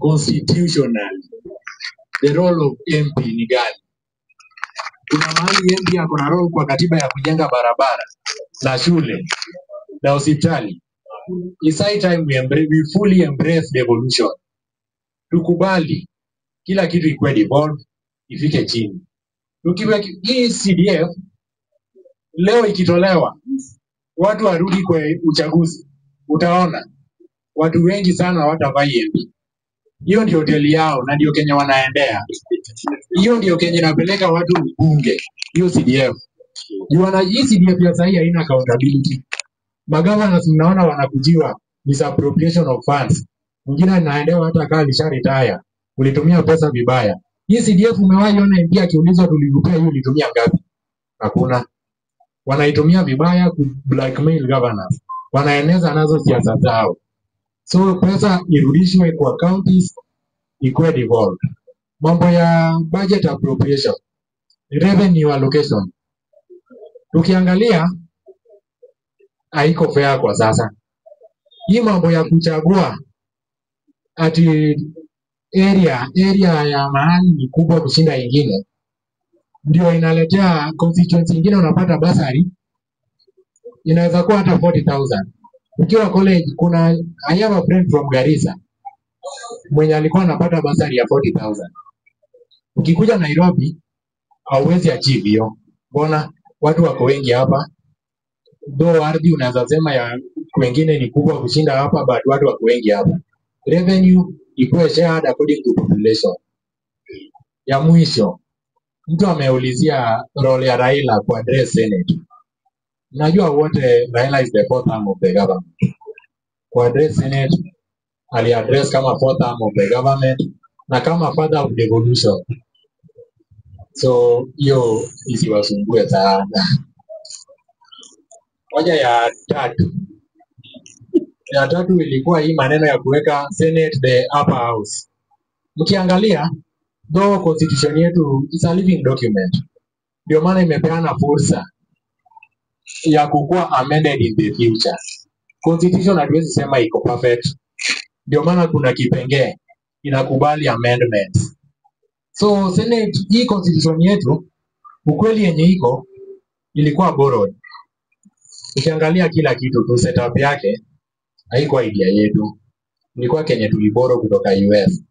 Constitutionally, the role of MP ni gani? Kuna mahali MP ako na role kwa katiba ya kujenga barabara na shule na hospitali. It's high time we fully embrace devolution. Tukubali kila kitu ikuwe devolved, ifike chini. Tukiwa hii CDF leo ikitolewa, watu warudi kwa uchaguzi, utaona watu wengi sana hawatavai MP. Hiyo ndio hoteli yao na ndio Kenya wanaendea. Hiyo ndio Kenya inapeleka watu bunge, hiyo CDF. Juu hii CDF ya sahii haina accountability. Magavana mnaona wanakujiwa misappropriation of funds. Mwingine anaendewa hata kama alisha retire, ulitumia pesa vibaya. Hii CDF umewahi ona MP akiulizwa tulikupea hiyo ulitumia ngapi? Hakuna. Wanaitumia vibaya ku blackmail governors. Wanaeneza nazo siasa zao. So pesa irudishwe kwa counties, ikuwe devolved. Mambo ya budget appropriation, revenue allocation, tukiangalia haiko fair kwa sasa. Hii mambo ya kuchagua ati area ya mahali ni kubwa kushinda ingine ndio inaletea constituency ingine unapata basari inaweza kuwa hata 40,000. Ukiwa college kuna, I have a friend from Garissa mwenye alikuwa anapata basari ya 40,000. Ukikuja Nairobi hauwezi achieve hiyo. Mbona watu wako wengi hapa? Though ardhi unaweza sema ya wengine ni kubwa kushinda hapa, but watu wako wengi hapa. Revenue ikuwe shared according to population. Ya mwisho, mtu ameulizia role ya Raila ku address Senate. Najua wote Raila is the fourth arm of the government. Ku address Senate, ali address kama fourth arm of the government na kama father of devolution. So hiyo isiwasumbue sana. Moja ya tatu. Ya tatu ilikuwa hii maneno ya kuweka Senate the upper house. Mkiangalia though constitution yetu is a living document, ndio maana imepeana fursa ya kukuwa amended in the future. Constitution hatuwezi sema iko perfect, ndio maana kuna kipengee inakubali amendments. So Senate, hii constitution yetu ukweli yenye iko ilikuwa borrowed. Ukiangalia kila kitu tu setup yake haikuwa idea yetu, ilikuwa kenye tuliborrow kutoka US.